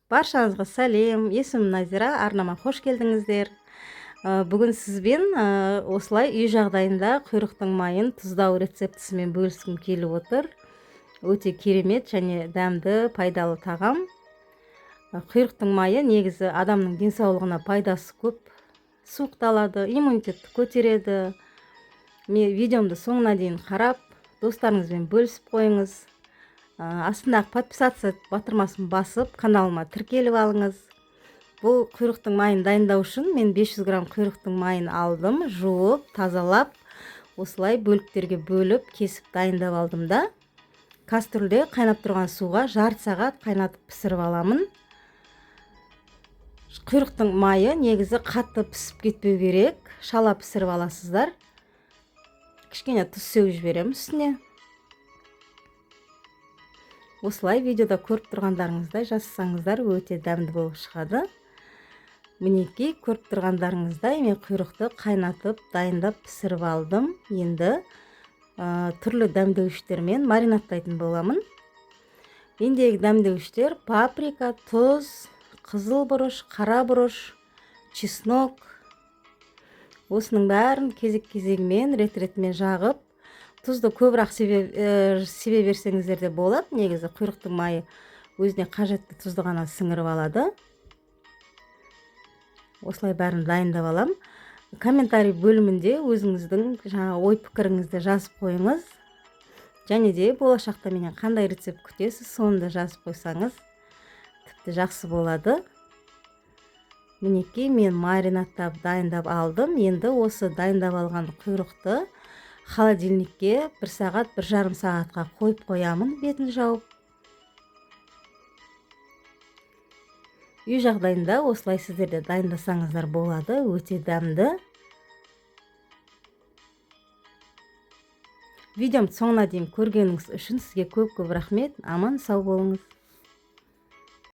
Баршаңызға сәлем, есімім Назира, арнама қош келдіңіздер. Бүгін сізбен осылай үй жағдайында құйрықтың майын тұздау рецептісімен бөліскім келіп отыр. Өте керемет және дәмді, пайдалы тағам. Құйрықтың майы негізі адамның денсаулығына пайдасы көп. Суықталады, иммунитетті көтереді. Мен видеомды соңына дейін қарап, достарыңызбен бөлісіп қойыңыз. Астындағы подписаться батырмасын басып, каналыма тіркеліп алыңыз. Бұл құйрықтың майын дайындау үшін мен 500 грамм құйрықтың майын алдым, жуып, тазалап, осылай бөліктерге бөліп, кесіп дайындап алдым да, кастрюльде қайнап тұрған суға жарты сағат қайнатып пісіріп аламын. Құйрықтың майы негізі қатты пісіп кетпеу керек, шала пісіріп аласыздар. Кішкене тұз сеуіп жіберемін үстіне. Осылай видеода көріп тұрғандарыңыздай жасасаңыздар, өте дәмді болып шығады. Мінекей, көріп тұрғандарыңыздай мен құйрықты қайнатып, дайындап пісіріп алдым. Енді түрлі дәмдеуіштермен маринадтайтын боламын. Мендегі дәмдеуіштер: паприка, тұз, қызыл бұрыш, қара бұрыш, чеснок. Осының бәрін кезек-кезегімен, рет-ретімен жағып, тұзды көбірек себе берсеңіздер де болады. Негізі құйрықтың майы өзіне қажетті тұзды ғана сіңіріп алады. Осылай бәрін дайындап алам. Комментарий бөлімінде өзіңіздің жаңа ой пікіріңізді жазып қойыңыз. Және де болашақта менен қандай рецепт күтесіз, соны да жазып қойсаңыз, тіпті жақсы болады. Мінекей, мен маринадтап дайындап алдым. Енді осы дайындап алған құйрықты холодильникке 1 сағат, 1,5 сағатқа қойып қоямын, бетін жауып. Үй жағдайында осылай сіздер де дайындасаңыздар болады, өте дәмді. Видеомды соңына дейін көргеніңіз үшін сізге көп-көп рахмет. Аман сау болыңыз.